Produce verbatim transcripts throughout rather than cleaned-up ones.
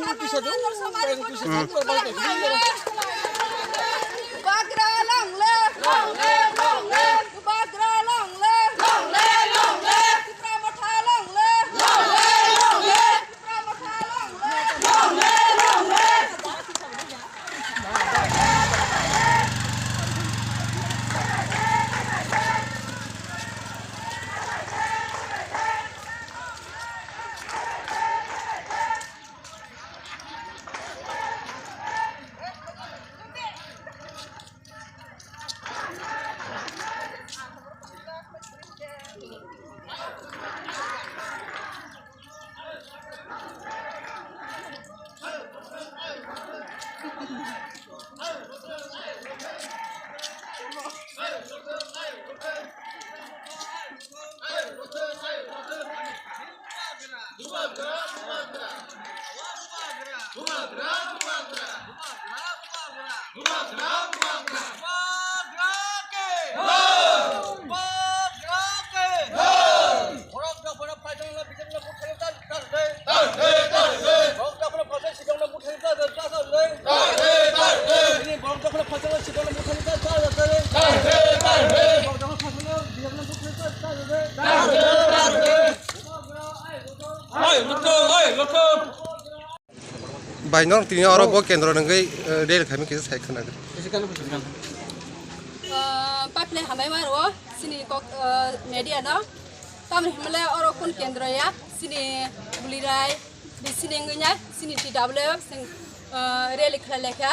Bubagra long live! Long live, long live! Bubagra long live! Long live, long live! Tipra Motha long live! Long live, long live! Tipra Motha long live! Long live, long live! Bai, norok tini oro bo kendro nungwi, eh, rally khaimani kisa sai khwna. Ah, pipeline hambai ma rwo, sini kok, ah, media no. Tamni himle oro kun kendro ya, sini Gulirai, di sini ngwinya, sini T W F, sing, ah, rally khlai lekha.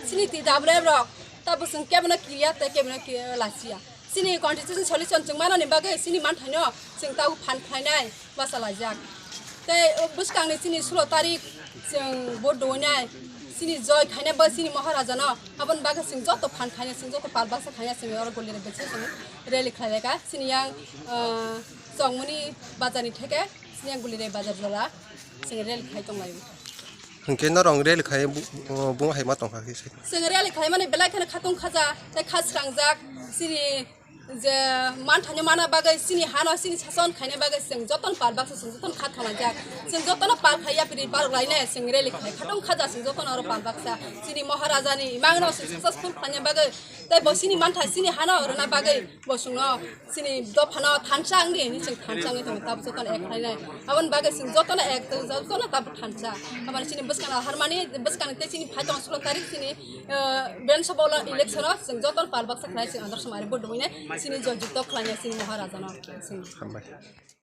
Sini T W F rok, tabo sing kebno kiya, te kebno kiya lasiya. Chini constitution solution chwng manani bagwi chini manthaino chwng tabuk phan khlainai bachalaijak. Tei bwskangni chini sulo tarik chwng vote doinai, chini joy khainai bo chini Maharajano, aboni bagwi chwng joto phan khainai, chwng joto pal baksa khainai, chwng oro Gulirai bwskango chwng rally khlailai kha. Chini yang, ah, Chongmoni bazarni theke chini yang Gulirai bazar jora chwng rally khai tonglaio. Hwnkhe norok rally khai bu-, o, bung hai ma tongkha khe sai. Chwng rally khlaimani belai kheno khatung khaja tei kha srangjak, chini je manthaino mana bagwi, chini hano chini sason khaina bagwi chwng jotono pal baksa chwng jotono kha thonajak. Chwng jotono pal khaiya piri barok lainai chwng rally khlai khatung khaja chwng jotono oro pal baksa. Chini Maharajani imangno chwng successful khlaina bagwi tei bo chini mantha chini hano rwna bagwi bo chwngno chini dophano thansa wngdi hinwi chwng thansa wngwi tongo, tabuk jotono ek khlainai. Aboni bagwi chwng jotono ek, jotono tabuk thansa. Aboni chini bwskangno harmani, bwskangni tei chini phai tongo sulo tarik chini, eh, Bidhan Sabha election o chwng jotono pal baksa khlai chwng andar somari vote dwinai chini joy jukto khlainai chini Maharajano. Hambai.